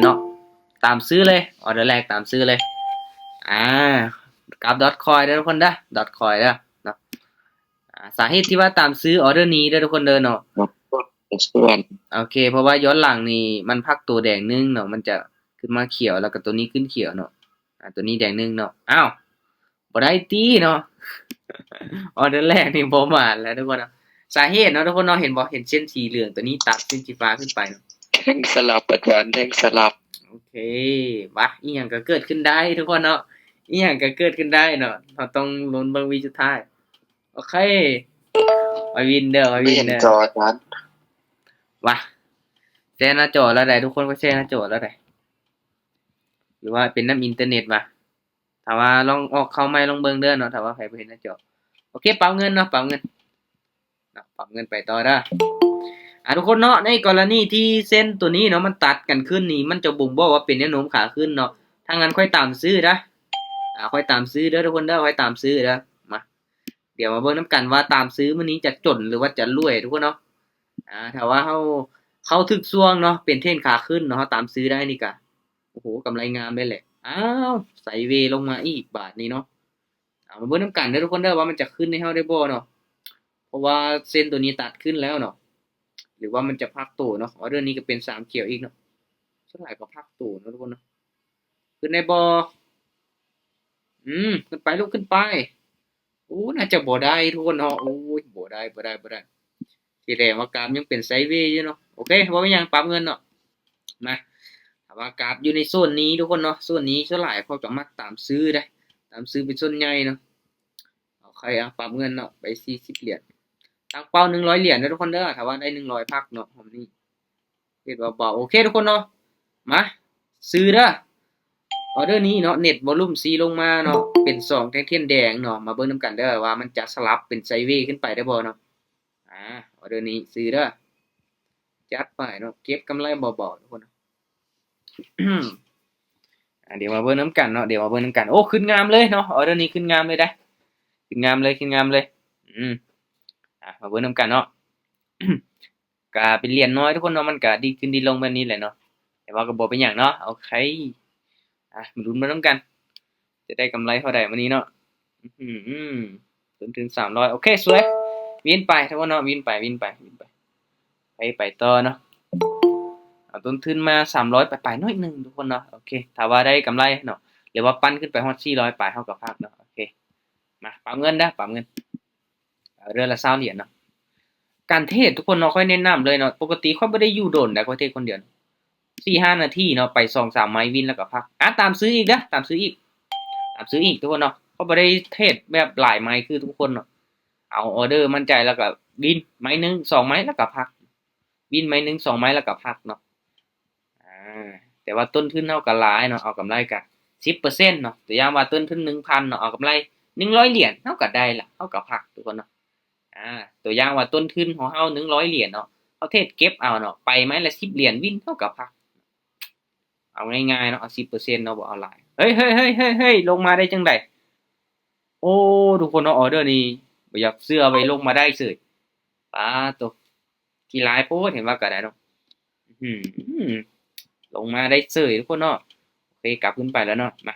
ເນາະ ຕາມຊື້ເລີຍ ອໍເດີແລກຕາມຊື້ເລີຍ ອາ ກັບດອດຄອຍເດີທຸກຄົນເດີ ດອດຄອຍເດີເນາະ ອາ ສາເຫດທີ່ວ່າຕາມຊື້ອໍເດີນີ້ເດີທຸກຄົນເດີເນາະ ໂອເຄ ເພາະວ່າຍ້ອນຫຼັງນີ້ມັນພັກໂຕແດງໜຶ່ງເນາະ ມັນຈະຂຶ້ນມາຂຽວ ແລ້ວກໍໂຕນີ້ຂຶ້ນຂຽວເນາະ ອາ ໂຕນີ້ແດງໜຶ່ງເນາະ ອ້າວ ບໍ່ໄດ້ຕິເນາະ ອໍເດີແລກນີ້ບໍ່ໝານແລ້ວທຸກຄົນເນາະ ສາເຫດເນາະທຸກຄົນເນາະ ເຫັນບໍ່ ເຫັນເສັ້ນສີເຫຼືອງໂຕນີ້ຕັດເສັ້ນສີຟ້າຂຶ້ນໄປເນາະ ແທ່ງສະຫຼັບອາຈານ ແທ່ງສະຫຼັບ ໂອເຄ ມາ ອີ່ຫຍັງກໍເກີດຂຶ້ນໄດ້ທຸກຄົນເນາະ ອີ່ຫຍັງກໍເກີດຂຶ້ນໄດ້ເນາະ ເຮົາຕ້ອງລຸ້ນເບິ່ງວິສຸດທ້າຍ ໂອເຄ ໄວວິນເດີ ໄວວິນເດີ ບໍ່ເຫັນຈໍອາຈານ ມາ ແຊໜ້າຈໍແລ້ວໃດ ທຸກຄົນກໍແຊໜ້າຈໍແລ້ວໃດ ຫຼືວ່າເປັນນຳອິນເຕີເນັດວະ ຖ້າວ່າລອງອອກເຂົ້າໃໝ່ລອງເບິ່ງເດີເນາະ ຖ້າວ່າໃຜບໍ່ເຫັນໜ້າຈໍ ໂອເຄ ປັບເງິນເນາະ ປັບເງິນເນາະ ປັບເງິນໄປຕໍ່ເດີ ອາ ທຸກຄົນເນາະ ໃນກໍລະນີທີ່ເສັ້ນໂຕນີ້ເນາະ ມັນຕັດກັນຂຶ້ນນີ້ ມັນຈະບົ່ງບອກວ່າເປັນແນວໂນ້ມຂາຂຶ້ນເນາະ ຖ້າງນັ້ນຂ້ອຍຕາມຊື້ເດີ ອາ ຂ້ອຍຕາມຊື້ເດີທຸກຄົນເດີ ຂ້ອຍຕາມຊື້ເດີ ມາ ດຽວມາເບິ່ງນຳກັນວ່າຕາມຊື້ມື້ນີ້ຈະຈົນ ຫຼືວ່າຈະລວຍທຸກຄົນເນາະ ອາ ຖ້າວ່າເຮົາເຂົ້າຖືກຊ່ວງເນາະ ເປັນເທຣນຂາຂຶ້ນເນາະ ເຮົາຕາມຊື້ໄດ້ນີ້ກະ ໂອ້ໂຫ ກຳໄລງາມເລີຍແຫຼະ ອ້າວ ໄຊເວລົງມາອີກບາດນີ້ເນາະ ເອົາມາເບິ່ງນຳກັນເດີທຸກຄົນເດີ ວ່າມັນຈະຂຶ້ນໃຫ້ເຮົາໄດ້ບໍ່ເນາະ ເພາະວ່າເສັ້ນໂຕນີ້ຕັດຂຶ້ນແລ້ວເນາະ ຫຼືວ່າມັນຈະພັກໂຕເນາະ ອໍເດີນີ້ກໍເປັນສາມຂຽວອີກເນາະ ສ່ວນຫຼາຍກໍພັກໂຕເນາະທຸກຄົນເນາະ ຂຶ້ນໄດ້ບໍ່ ອືມ ຂຶ້ນໄປລູກ ຂຶ້ນໄປ ໂອ້ ໜ້າຈະບໍ່ໄດ້ທຸກຄົນເນາະ ໂອ້ຍ ບໍ່ໄດ້ ບໍ່ໄດ້ ບໍ່ໄດ້ ສະແດງວ່າກາບຍັງເປັນໄຊເວຢູ່ເນາະ ໂອເຄ ບໍ່ເປັນຫຍັງ ປັບເງິນເນາະ ມາ ຖ້າວ່າກາບຢູ່ໃນໂຊນນີ້ທຸກຄົນເນາະ ໂຊນນີ້ສ່ວນຫຼາຍເຂົາຈະມັກຕາມຊື້ເດ້ ຕາມຊື້ເປັນສ່ວນໃຫຍ່ເນາະ ໂອເຄ ເອົາ ປັບເງິນເນາະ ໄປສີ່ສິບຫຼຽນ ຕັ້ງເປົ້າໜຶ່ງຮ້ອຍຫຼຽນເດີທຸກຄົນເດີ ຖ້າວ່າໄດ້ໜຶ່ງຮ້ອຍພັກເນາະ ຮອບນີ້ ເຮັດເບົາໆ ໂອເຄທຸກຄົນເນາະ ມາ ຊື້ເດີ ອໍເດີນີ້ເນາະ ເນັດວໍລຸ່ມສີ່ລົງມາເນາະ ເປັນສອງແທ່ງທຽນແດງເນາະ ມາເບິ່ງນຳກັນເດີວ່າມັນຈະສະຫຼັບເປັນໄຊເວຂຶ້ນໄປໄດ້ບໍ່ເນາະ ອາ ອໍເດີນີ້ຊື້ເດີ ຈັດໄປເນາະ ເກັບກຳໄລເບົາໆ ທຸກຄົນ ອາ ດຽວມາເບິ່ງນຳກັນເນາະ ດຽວມາເບິ່ງນຳກັນ ໂອ້ ຂຶ້ນງາມເລີຍເນາະ ອໍເດີນີ້ຂຶ້ນງາມເລີຍເດ້ ຂຶ້ນງາມເລີຍ ຂຶ້ນງາມເລີຍ ອືມ ອາ ມາເບິ່ງນຳກັນເນາະ ກະເປັນຫຼຽນນ້ອຍທຸກຄົນເນາະ ມັນກະດີດຂຶ້ນດີດລົງແບບນີ້ແຫຼະເນາະ ແຕ່ວ່າກໍບໍ່ເປັນຫຍັງເນາະ ໂອເຄ ອ່ະ ມາລຸ້ນໄປນຳກັນ ຈະໄດ້ກຳໄລເທົ່າໃດມື້ນີ້ເນາະ ອື ຕົ້ນທຶນສາມຮ້ອຍ ໂອເຄ ສວຍ ວິນໄປທຸກຄົນເນາະ ວິນໄປ ວິນໄປ ວິນໄປ ໄປ ໄປຕໍ່ເນາະ ເອົາຕົ້ນທຶນມາສາມຮ້ອຍປາຍໆ ໜ້ອຍໜຶ່ງທຸກຄົນເນາະ ໂອເຄ ຖ້າວ່າໄດ້ກຳໄລເນາະ ຫຼືວ່າປັ້ນຂຶ້ນໄປຮອດສີ່ຮ້ອຍປາຍ ເຮົາກໍພັກເນາະ ໂອເຄ ມາ ປັບເງິນເດີ ປັບເງິນ ເດືອນລະຊາວຫຼຽນເນາະ ການເທຣດທຸກຄົນເນາະ ຂ້ອຍແນະນຳເລີຍເນາະ ປົກກະຕິຂ້ອຍບໍ່ໄດ້ຢູ່ດົນໃດ໋ ຂ້ອຍເທຣດຄົນດຽວ ສີ່ຫ້ານາທີເນາະ ໄປສອງສາມໄມ້ວິນແລ້ວກໍພັກ ອາ ຕາມຊື້ອີກເດີ ຕາມຊື້ອີກ ຕາມຊື້ອີກທຸກຄົນເນາະ ຂ້ອຍບໍ່ໄດ້ເທຣດແບບຫຼາຍໄມ້ຄືທຸກຄົນເນາະ ເອົາອໍເດີໝັ້ນໃຈແລ້ວກໍວິນໄມ້ໜຶ່ງສອງໄມ້ແລ້ວກໍພັກ ວິນໄມ້ໜຶ່ງສອງໄມ້ແລ້ວກໍພັກເນາະ ອາ ແຕ່ວ່າຕົ້ນທຶນເຮົາກໍຫຼາຍເນາະ ເອົາກຳໄລກໍສິບເປີເຊັນເນາະ ຕົວຢ່າງວ່າຕົ້ນທຶນໜຶ່ງພັນເນາະ ເອົາກຳໄລໜຶ່ງຮ້ອຍຫຼຽນ ເຮົາກໍໄດ້ລະ ເຮົາກໍພັກທຸກຄົນເນາະ ອາ ຕົວຢ່າງວ່າຕົ້ນທຶນຂອງເຮົາໜຶ່ງຮ້ອຍຫຼຽນເນາະ ເຮົາເທຣດເກັບເອົາເນາະ ໄປໄມ້ລະສິບຫຼຽນ ວິນເຮົາກໍພັກ ເອົາງ່າຍໆເນາະ ເອົາສິບເປີເຊັນເນາະ ບໍ່ເອົາຫຼາຍ ເຮີ້ຍໆໆໆ ລົງມາໄດ້ຈັ່ງໃດ ໂອ້ ທຸກຄົນເນາະ ອໍເດີນີ້ບໍ່ຢາກເຊື່ອເວີຍ ລົງມາໄດ້ເສີຍ ປາໂຕ ຂີ້ຮ້າຍໂພດ ເຫັນວ່າກໍໄດ້ເນາະ ອື ລົງມາໄດ້ເສີຍທຸກຄົນເນາະ ໂອເຄ ກັບຄືນໄປແລ້ວເນາະ ມາ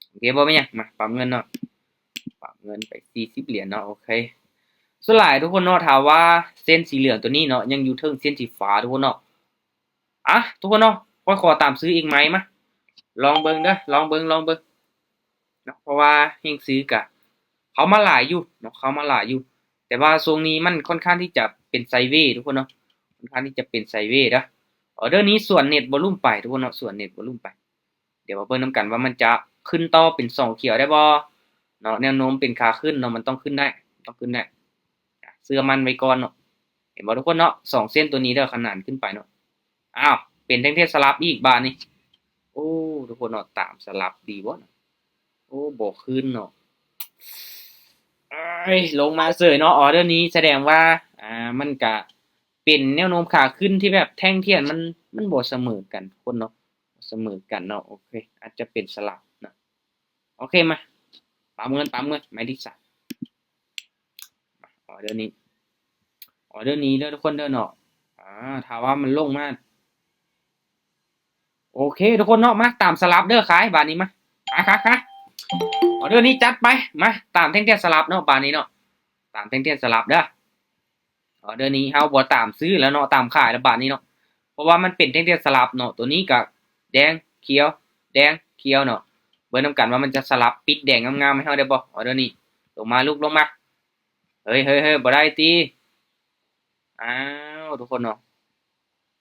ໂອເຄ ບໍ່ເປັນຫຍັງ ມາ ປັບເງິນເນາະ ປັບເງິນໄປສີ່ສິບຫຼຽນເນາະ ໂອເຄ ສ່ວນຫຼາຍທຸກຄົນເນາະ ຖ້າວ່າເສັ້ນສີເຫຼືອງໂຕນີ້ເນາະ ຍັງຢູ່ເທິງເສັ້ນສີຟ້າທຸກຄົນເນາະ ອະ ທຸກຄົນເນາະ ຂ້ອຍຂໍຕາມຊື້ອີກໄມ້ມາ ລອງເບິ່ງເດີ ລອງເບິ່ງ ລອງເບິ່ງເນາະ ເພາະວ່າແຮງຊື້ກະເຂົ້າມາຫຼາຍຢູ່ເນາະ ເຂົ້າມາຫຼາຍຢູ່ ແຕ່ວ່າຊ່ວງນີ້ມັນຄ່ອນຂ້າງທີ່ຈະເປັນໄຊເວທຸກຄົນເນາະ ຄ່ອນຂ້າງທີ່ຈະເປັນໄຊເວເດີ ອໍເດີນີ້ສວນເນັດວໍລຸ່ມໄປທຸກຄົນເນາະ ສວນເນັດວໍລຸ່ມໄປ ດຽວມາເບິ່ງນຳກັນວ່າມັນຈະຂຶ້ນຕໍ່ເປັນສອງຂຽວໄດ້ບໍ່ເນາະ ແນວໂນ້ມເປັນຂາຂຶ້ນເນາະ ມັນຕ້ອງຂຶ້ນໄດ້ ຕ້ອງຂຶ້ນໄດ້ ເຊື່ອໝັ້ນໄວ້ກ່ອນເນາະ ເຫັນບໍ່ທຸກຄົນເນາະ ສອງເສັ້ນໂຕນີ້ເດີ ຂະໜານຂຶ້ນໄປເນາະ ອ້າວ ເປັນແທ່ງທຽນສະຫຼັບອີກບາດນີ້ ໂອ້ ທຸກຄົນເນາະ ຕາມສະຫຼັບດີບໍ່ ໂອ້ ບໍ່ຄືນເນາະ ເອີຍ ລົງມາເສີຍເນາະ ອໍເດີນີ້ສະແດງວ່າ ອ່າ ມັນກະເປັນແນວໂນ້ມຂາຂຶ້ນທີ່ແບບແທ່ງທຽນມັນ ມັນບໍ່ສະເໝີກັນທຸກຄົນເນາະ ສະເໝີກັນເນາະ ໂອເຄ ອາດຈະເປັນສະຫຼັບເນາະ ໂອເຄ ມາ ປັບເງິນ ປັບເງິນ ໄມ້ທີສາມ ອໍເດີນີ້ ອໍເດີນີ້ເດີທຸກຄົນເດີເນາະ ອາ ຖ້າວ່າມັນລົງມາ ໂອເຄທຸກຄົນເນາະ ມາຕາມສະຫຼັບເດີ ຂາຍບາດນີ້ ມາ ຂາຍ ຂາຍ ຂາຍ ອໍເດີນີ້ຈັດໄປ. ມາຕາມແທ່ງທຽນສະຫຼັບເນາະ ບາດນີ້ເນາະ ຕາມແທ່ງທຽນສະຫຼັບເດີ. ອໍເດີນີ້ເຮົາບໍ່ຕາມຊື້ແລ້ວເນາະ ຕາມຂາຍແລ້ວບາດນີ້ເນາະ ເພາະວ່າມັນເປັນແທ່ງທຽນສະຫຼັບເນາະ. ໂຕນີ້ກະແດງ ຂຽວ ແດງ ຂຽວເນາະ. ເບິ່ງນຳກັນວ່າມັນຈະສະຫຼັບປິດແດງງາມໆໃຫ້ເຮົາໄດ້ບໍ່? ອໍເດີນີ້ ລົງມາ ລຸກລົງມາ. ເຮີ້ຍ ເຮີ້ຍ ເຮີ້ຍ ບໍ່ໄດ້ຕິ. ອ້າວ ທຸກຄົນເນາະ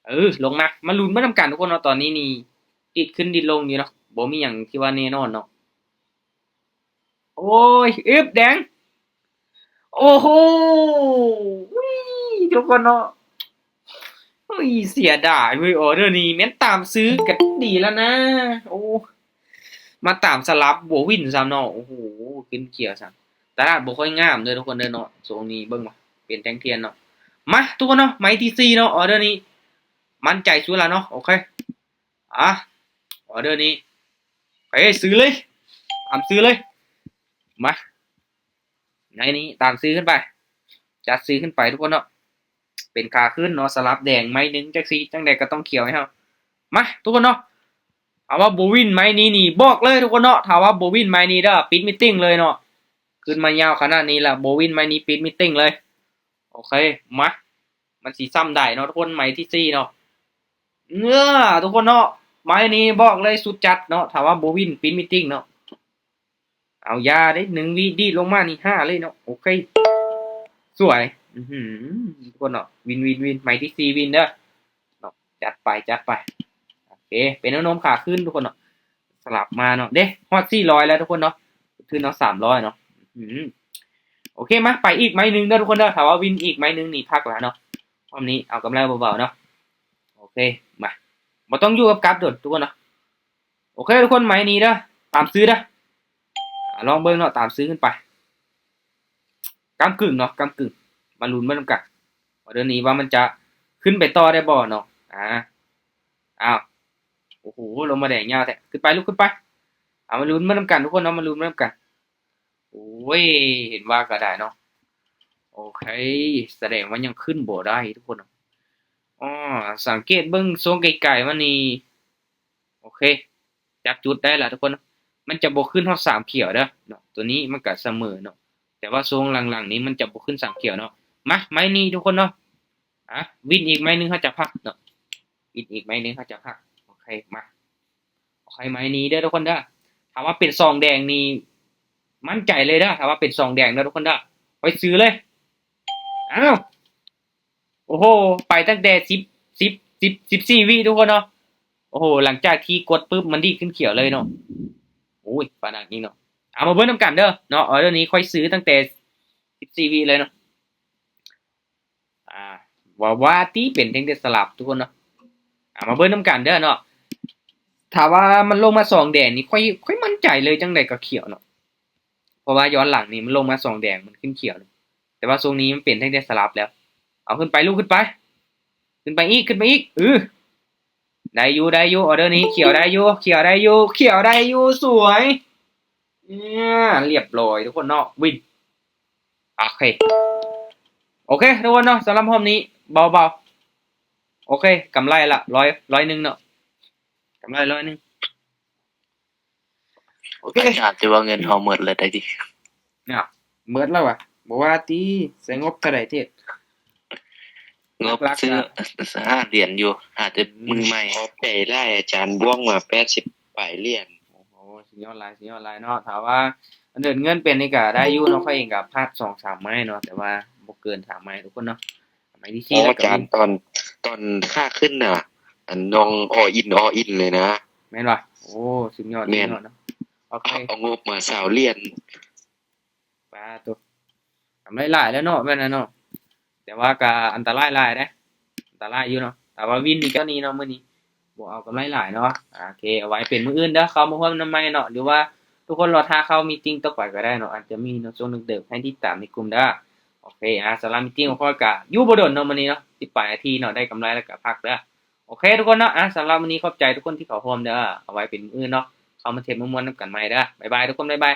ເອີ ລົງມາ ມາລຸ້ນເບິ່ງນຳກັນທຸກຄົນເນາະ. ຕອນນີ້ນີ້ດິດຂຶ້ນດິດລົງຢູ່ເນາະ ບໍ່ມີຫຍັງທີ່ວ່າແນ່ນອນເນາະ. ໂອ້ຍ ອຶບ ແດງ ໂອ້ໂຫ ອຸ້ຍ ທຸກຄົນເນາະ ອຸ້ຍ ເສຍດາຍເວີຍ. ອໍເດີນີ້ແມ່ນຕາມຊື້ກະດີແລ້ວນະ ໂອ້ ມາຕາມສະຫຼັບບໍ່ວິນຊ້ຳເນາະ. ໂອ້ໂຫ ຂຶ້ນຂຽວຊ້ຳ. ຕະຫຼາດບໍ່ຄ່ອຍງາມເດີທຸກຄົນເດີເນາະ ຊ່ວງນີ້ເບິ່ງວ່າເປັນແທ່ງທຽນເນາະ. ມາທຸກຄົນເນາະ ໄມ້ທີສີ່ເນາະ ອໍເດີນີ້ໝັ້ນໃຈສຸດລະເນາະ. ໂອເຄ ອ່ະ ອໍເດີນີ້ ເອີ ຊື້ເລີຍ ຕາມຊື້ເລີຍ. ມາ ໃນນີ້ຕາມຊື້ຂຶ້ນໄປ ຈັດຊື້ຂຶ້ນໄປທຸກຄົນເນາະ. ເປັນຂາຂຶ້ນເນາະ ສະຫຼັບແດງໄມ້ໜຶ່ງ ຈັກຊິຈັ່ງໃດກໍຕ້ອງຂຽວໃຫ້ເຮົາ. ມາທຸກຄົນເນາະ ຖ້າວ່າບໍ່ວິນໄມ້ນີ້ນີ້ ບອກເລີຍທຸກຄົນເນາະ ຖ້າວ່າບໍ່ວິນໄມ້ນີ້ເດີ ປິດມີດຕິ້ງເລີຍເນາະ. ຂຶ້ນມາຍາວຂະໜາດນີ້ລະ ບໍ່ວິນໄມ້ນີ້ປິດມີດຕິ້ງເລີຍ. ໂອເຄ ມາ ມັນຊິຊ້ຳໄດ້ເນາະທຸກຄົນ ໄມ້ທີສີ່ເນາະ. ເອີ ທຸກຄົນເນາະ ໄມ້ນີ້ບອກເລີຍສຸດຈັດເນາະ ຖ້າວ່າບໍ່ວິນປິດມີດຕິ້ງເນາະ. ເອົາ ຢ່າເດ້ ໜຶ່ງວິດີດລົງມານີ້ ຫ້າເລີຍເນາະ. ໂອເຄ ສວຍ ອືຫື ທຸກຄົນເນາະ ວິນ ວິນ ວິນ ໄມ້ທີສີ່ວິນເດີເນາະ. ຈັດໄປ ຈັດໄປ. ໂອເຄ ເປັນແນວໂນ້ມຂາຂຶ້ນທຸກຄົນເນາະ ສະຫຼັບມາເນາະ. ເດ້ ຮອດສີ່ຮ້ອຍແລ້ວທຸກຄົນເນາະ ທຶນເຮົາສາມຮ້ອຍເນາະ. ອືຫື ໂອເຄ ມາ ໄປອີກໄມ້ໜຶ່ງເດີທຸກຄົນເດີ ຖ້າວ່າວິນອີກໄມ້ໜຶ່ງນີ້ ພັກລະເນາະ. ຮອບນີ້ເອົາກຳໄລເບົາໆເນາະ. ໂອເຄ ມາ ບໍ່ຕ້ອງຢູ່ກັບກາບດົນທຸກຄົນເນາະ. ໂອເຄທຸກຄົນ ໄມ້ນີ້ເດີ ຕາມຊື້ເດີ. ອາ ລອງເບິ່ງເນາະ ຕາມຊື້ຂຶ້ນໄປ ກ້ຳກຶ່ງເນາະ ກ້ຳກຶ່ງ. ມາລຸ້ນເບິ່ງນຳກັນ ອໍເດີນີ້ວ່າມັນຈະຂຶ້ນໄປຕໍ່ໄດ້ບໍ່ເນາະ. ອາ ອ້າວ ໂອ້ໂຫ ລົງມາແດງຍາວແທ້. ຂຶ້ນໄປ ລຸກຂຶ້ນໄປ. ເອົາ ມາລຸ້ນເບິ່ງນຳກັນທຸກຄົນເນາະ ມາລຸ້ນເບິ່ງນຳກັນ. ໂອ້ຍ ເຫັນວ່າກະໄດ້ເນາະ. ໂອເຄ ສະແດງວ່າຍັງຂຶ້ນບໍ່ໄດ້ທຸກຄົນເນາະ. ອໍ ສັງເກດເບິ່ງຊົງໄກໆມານີ້ ໂອເຄ ຈັບຈຸດໄດ້ລະທຸກຄົນເນາະ. ມັນຈະບໍ່ຂຶ້ນຮອດສາມຂຽວເດີເນາະ ໂຕນີ້ມັນກະສະເໝີເນາະ ແຕ່ວ່າຊ່ວງຫຼັງໆນີ້ມັນຈະບໍ່ຂຶ້ນສາມຂຽວເນາະ. ມາ ໄມ້ນີ້ທຸກຄົນເນາະ. ອາ ວິນອີກໄມ້ໜຶ່ງເຮົາຈະພັກເນາະ ວິນອີກໄມ້ໜຶ່ງເຮົາຈະພັກ. ໂອເຄ ມາ ໂອເຄ ໄມ້ນີ້ເດີທຸກຄົນເດີ ຖ້າວ່າເປັນສອງແດງນີ້ ໝັ້ນໃຈເລີຍເດີ ຖ້າວ່າເປັນສອງແດງເດີທຸກຄົນເດີ ຂ້ອຍຊື້ເລີຍ. ອ້າວ ໂອ້ໂຫ ໄປຕັ້ງແຕ່ສິບ ສິບ ສິບ ສິບສີ່ວິທຸກຄົນເນາະ. ໂອ້ໂຫ ຫຼັງຈາກທີ່ກົດປຶບ ມັນດີດຂຶ້ນຂຽວເລີຍເນາະ. ໂອ້ຍ ປານນັ້ນອີກເນາະ. ເອົາ ມາເບິ່ງນຳກັນເດີເນາະ ອໍເດີນີ້ຂ້ອຍຊື້ຕັ້ງແຕ່ສິບສີ່ວິເລີຍເນາະ. ອ່າ ວ່າ ວ່າຕິເປັນແທ່ງທຽນສະຫຼັບທຸກຄົນເນາະ. ອ່າ ມາເບິ່ງນຳກັນເດີເນາະ ຖ້າວ່າມັນລົງມາສອງແດງນີ້ ຂ້ອຍ ຂ້ອຍໝັ້ນໃຈເລີຍ ຈັ່ງໃດກໍຂຽວເນາະ ເພາະວ່າຍ້ອນຫຼັງນີ້ມັນລົງມາສອງແດງ ມັນຂຶ້ນຂຽວເນາະ. ແຕ່ວ່າຊ່ວງນີ້ມັນເປັນແທ່ງທຽນສະຫຼັບແລ້ວ. ເອົາ ຂຶ້ນໄປ ລຸກຂຶ້ນໄປ ຂຶ້ນໄປອີກ ຂຶ້ນໄປອີກ. ເອີ ໄດ້ຢູ່ ໄດ້ຢູ່ ອໍເດີນີ້ຂຽວໄດ້ຢູ່ ຂຽວໄດ້ຢູ່ ຂຽວໄດ້ຢູ່ ສວຍ. ອາ ລຽບຮ້ອຍທຸກຄົນເນາະ ວິນ. ໂອເຄ ໂອເຄທຸກຄົນເນາະ ສຳລັບຮອບນີ້ເບົາໆ. ໂອເຄ ກຳໄລລະ ຮ້ອຍ ຮ້ອຍໜຶ່ງເນາະ ກຳໄລຮ້ອຍໜຶ່ງ. ໂອເຄ ອາຈານ ຖືວ່າເງິນເຮົາໝົດແລ້ວໄດ໋ຕິ. ອ້າວ ໝົດແລ້ວຫວາ? ບໍ່ວ່າຕິ ໃຊ້ງົບເທົ່າໃດເທດ? ງົບຊື້ຫ້າຫຼຽນຢູ່ ຫາແຕ່ມືໃໝ່. ຂອບໃຈຫຼາຍອາຈານ ບວກມາແປດສິບປາຍຫຼຽນ. ໂອ້ໂຫ ສຸດຍອດຫຼາຍ ສຸດຍອດຫຼາຍເນາະ. ຖ້າວ່າເດີນເງິນເປັນນີ້ກະໄດ້ຢູ່ເນາະ ຂ້ອຍເອງກະພາດສອງສາມໄມ້ເນາະ ແຕ່ວ່າບໍ່ເກີນສາມໄມ້ທຸກຄົນເນາະ. ໄມ້ທີສີ່ ອາຈານ ຕອນ ຕອນຂາຂຶ້ນນະ ອັນນ້ອງອໍອິນ ອໍອິນເລີຍນະ. ແມ່ນບໍ່? ໂອ້ ສຸດຍອດ ສຸດຍອດເນາະ. ໂອເຄ ເອົາງົບມາຊາວຫຼຽນ. ປາໂຕ ກຳໄລຫຼາຍແລ້ວເນາະ ແມ່ນແລ້ວເນາະ. ແຕ່ວ່າກະອັນຕະລາຍຫຼາຍເດ້ ອັນຕະລາຍຢູ່ເນາະ. ຖ້າວ່າວິນນີ້ ເຈົ້ານີ້ເນາະ ມື້ນີ້ບໍ່ເອົາກຳໄລຫຼາຍເນາະ. ໂອເຄ ເອົາໄວ້ເປັນມື້ອື່ນເດີ ເຂົ້າມາຮ່ວມນຳໃໝ່ເນາະ ຫຼືວ່າທຸກຄົນລໍຖ້າເຂົ້າມີດຕິງຕໍ່ໄປກໍໄດ້ເນາະ ອາດຈະມີເນາະ ຊ່ວງເດີກໆ ໃຫ້ຕິດຕາມໃນກຸ່ມເດີ. ໂອເຄ ອາ ສຳລັບມີດຕິງຂອງຂ້ອຍກະຢູ່ບໍ່ດົນເນາະ ມື້ນີ້ເນາະ ສິບປາຍນາທີເນາະ ໄດ້ກຳໄລແລ້ວກະພັກເດີ. ໂອເຄທຸກຄົນເນາະ ອາ ສຳລັບມື້ນີ້ຂອບໃຈທຸກຄົນທີ່ເຂົ້າຮ່ວມເດີ. ເອົາໄວ້ເປັນມື້ອື່ນເນາະ ເຂົ້າມາເທດມ່ວນໆນຳກັນໃໝ່ເດີ. ບາຍບາຍທຸກຄົນ ບາຍບາຍ.